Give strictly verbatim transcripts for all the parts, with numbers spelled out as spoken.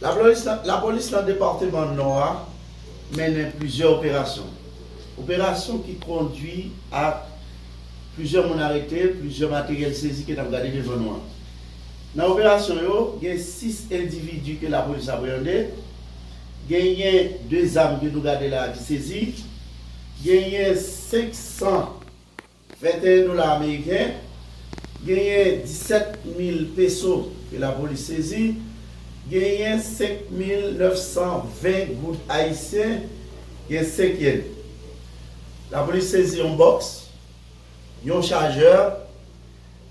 Lapolis nan, lapolis nan depatman Nò a mennen plizyè operasyon. Operasyon ki kondwi ak plizyè moun arete, plizyè materyèl sezi ke n ap gade devan nou an. Nan operasyon yo, gen sis endividi ke lapolis apreyande, genyen de zam ke nou gade la a ki sezi, genyen senk san venteyen dola ameriken, genyen disèt mil peso ke lapolis sezi, genyen senk mil nèf san ven goud ayisyen, gen senk yèn. Lapolis sezi yon bòks, yon chajè,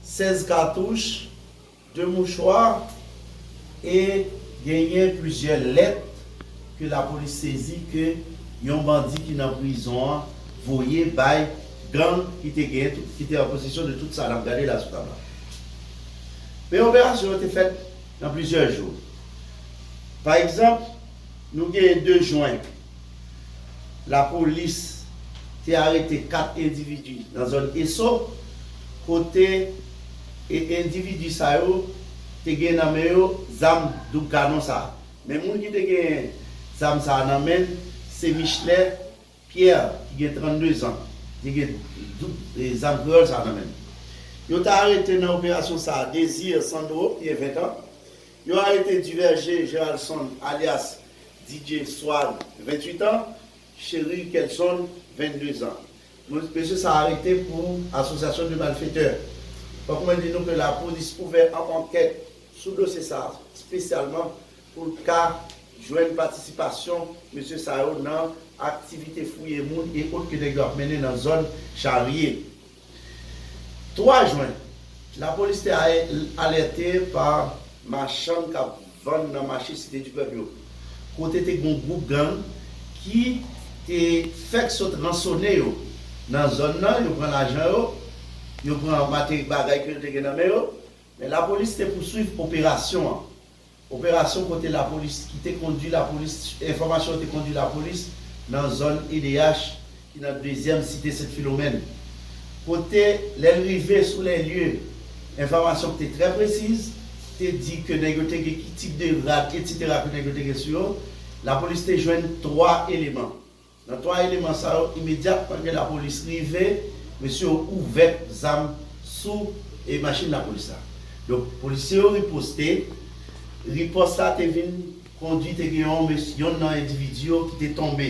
sèz katouch, de mouchwa e genyen plizyè lèt ke lapolis sezi ke yon bandi ki nan prizon an voye bay gang ki te gen, ki te an posesyon de tout sa n ap gade la sou tab la. Men operasyon yo te fèt nan plizyè jou. Pa egzanp, nou genyen de jen, lapolis te arete kat endividi nan zòn Eso, kote e endividi sa yo te gen nan men yo zam doub kanon sa a. Men moun ki te gen zam sa a nan men l, se Michelet Pierre, ki gen trannde zan. Li gen doub, e, zam kreyòl sa a nan men l. Yo te arete nan operasyon sa a Désir Sandro, ki gen ven tan. Yo arete Duverger Geraldson, alyas D J Swag, venntuit an, Chery Kelson, vennde zan. Mesye sa a arete pou asosyasyon de malfetè. Fòk mwen di nou ke lapolis ouvè an ankèt sou dosye sa a, espesyalman pou l ka jwenn patisipasyon mesye sa yo nan aktivite fouye moun e ot ke nèg yo ap mennen nan zòn Charye. Twa jen, lapolis te a-, alète pa machann k ap vann nan mache Site di Pèp yo, kote te gen yon gwoup gang ki te fèk sot ransone yo nan zòn nan, yo pran lajan yo, yo pran materi-, bagay ke yo te gen nan men yo, men lapolis te pouswiv operasyon an. Operasyon kote lapolis ki te kondui lapolis, enfòmasyon te kondui lapolis nan zòn E D H ki nan dezyèm site Sent Filomèn. Kote, lè l rive sou lè lye, enfòmasyon ki te trè presiz, te di ke nèg yo te gen ki tip de rad, etsetera, ke nèg yo te gen sou yo, lapolis te jwenn twa eleman. Nan twa eleman sa yo, imedyatman ke lapolis rive, mesye yo ouvè zam sou, e, machin lapolis la. Donk, polisye yo riposte. Ripòs sa te vin kondui, te gen yon mes-, yonn nan endividi yo ki te tonbe.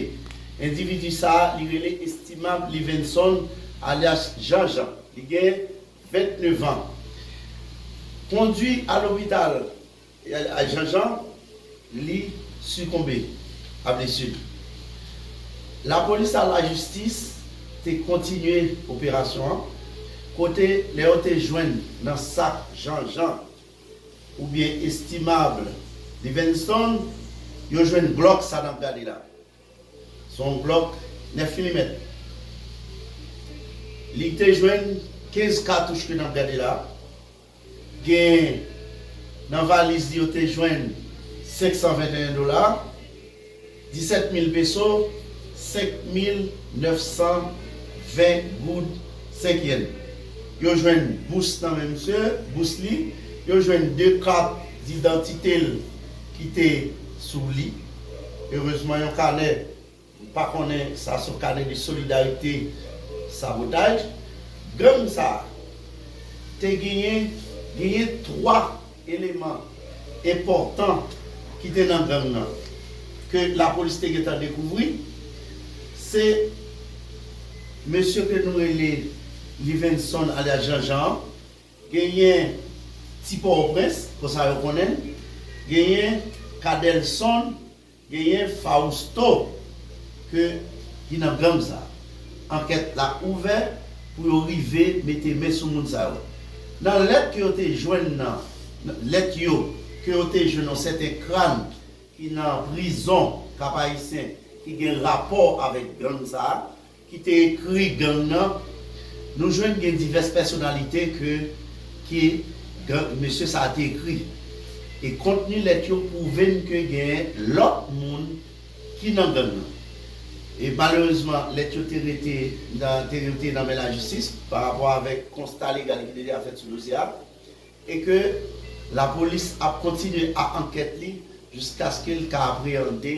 Endividi sa a, li rele Estimable Livenson, alyas Jean Jean. Li gen vennnev an. Kondui a lopital a Jean Jean, li sikonbe a blesi l. Lapolis ak lajistis te kontinye operasyon an, kote lè yo te jwenn nan sak Jean Jean oubyen Estimable Livenson, yo jwenn Glock sa n ap gade la. Se yon Glock nèf milimèt. Li te jwenn kenz katouch ke n ap gade la. Gen nan valiz li yo te jwenn senk san venteyen dola, disèt mil peso, senk mil nèf san ven goud, senk yèn. Yo jwenn bous nan men misye, bous li. Yo jwenn de kat didantite l ki te sou li. Erezman, yon kanè, m pa konnen sa se yon kanè de solidarite sabotaj. Gang sa a te genyen, genyen twa eleman enpòtan ki te nan gang nan, ke lapolis te gentan dekouvri. Se mesye ke nou rele Livenson alyas Jean Jean an, genyen Ti Pòtoprens, konsa yo konnen l, genyen Kadelson, genyen Fausto ke, ki nan gang sa. Ankèt la ouvè pou yo rive mete men sou moun sa yo. Nan lèt ke yo te jwenn nan, lèt yo ke yo te jwenn yon sèten Crane ki nan prizon Kap Ayisyen ki gen rapò avèk gang sa, ki te ekri gang nan, nou jwenn gen divès pèsonalite ke, ke gang, mesye sa a te ekri. E kontni lèt yo pwouve n ke gen lòt moun ki nan gang nan. E malerezman, lèt yo te rete nan, te rete nan men lajistis pa rapò avèk konsta legal ki deja fèt sou dosye a, e ke lapolis ap kontinye ak ankèt li jiskaske l ka apreyande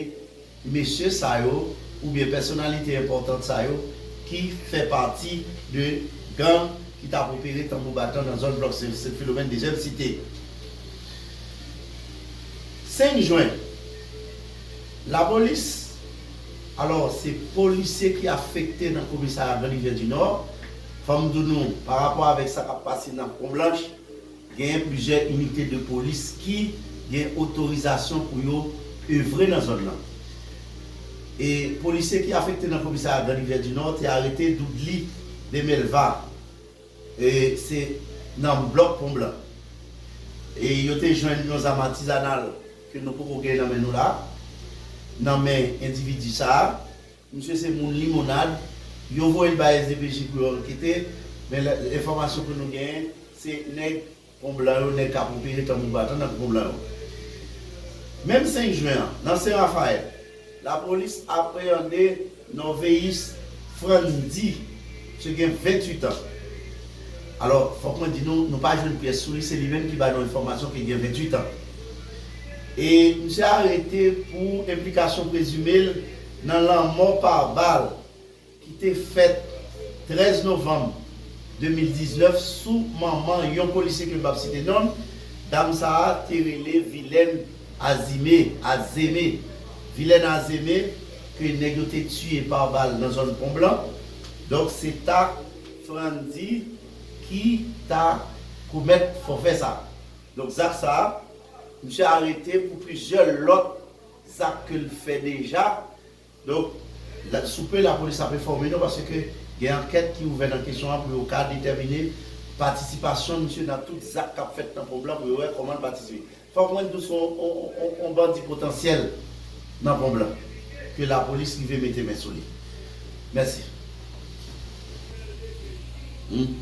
mesye sa yo oubyen pèsonalite enpòtan sa yo ki fè pati de gang ki t ap opere tanbou batan nan zòn blòk Sen Filomèn dezyèm site. Senk jen, lapolis, alò, se polisye ki afekte nan komisarya Grand Rivière du Nord. Fò m di nou, pa rapò avèk sa k ap pase nan Pon Blanch, genyen plizyè inite de polis ki gen otorizasyon pou yo evre nan zòn nan. E polisye ki afekte nan komisarya Grand Rivière du Nord te arete Doudly Demelva, e se nan blòk Pon Blan. E yo te jwenn yon zam atizanal ke nou poko gen nan men nou la, nan men endividi sa a. Misye se moun Limonad. Yo voye l bay S D P J pou yo ankete, men lè- enfòmasyon ke nou genyen, se nèg Pon Blan yo, nèg k ap opere tanbou batan nan Pon Blan yo. Menm senk jen an, nan Sen Rafayèl, lapolis apreyande Norveus Frandy, misye gen venntuit an. Alò, fòk mwen di nou, nou pa jwenn pyès sou li, se li menm ki ba nou enfòmasyon ke l gen venntuit an. E misye arete pou enplikasyon prezime l nan lanmò pa bal ki te fèt trèz novanm de mil diznèf sou manman yon polisye ke m p ap site non l. Dam sa a te rele Vilène Azimé, Azémé. Vilène Azémé, ke nèg yo te tiye pa bal nan zòn Pon Blan. Donk, se ta Frandy ki ta komèt fòfè sa a. Donk, zak sa a, misye arete pou plizyè lòt zak ke l fè deja. Donk, la- sou pe lapolis ap enfòme nou paske gen ankèt ki ouvè nan kesyon an pou yo ka detèmine patisipasyon misye nan tout zak k ap fèt nan Pon Blan pou yo wè kòman l patisipe. Fòk mwen di w se yon- yon- yon- yon bandi potansyèl nan Pon Blan ke lapolis rive mete men sou li. Mèsi. Hmm?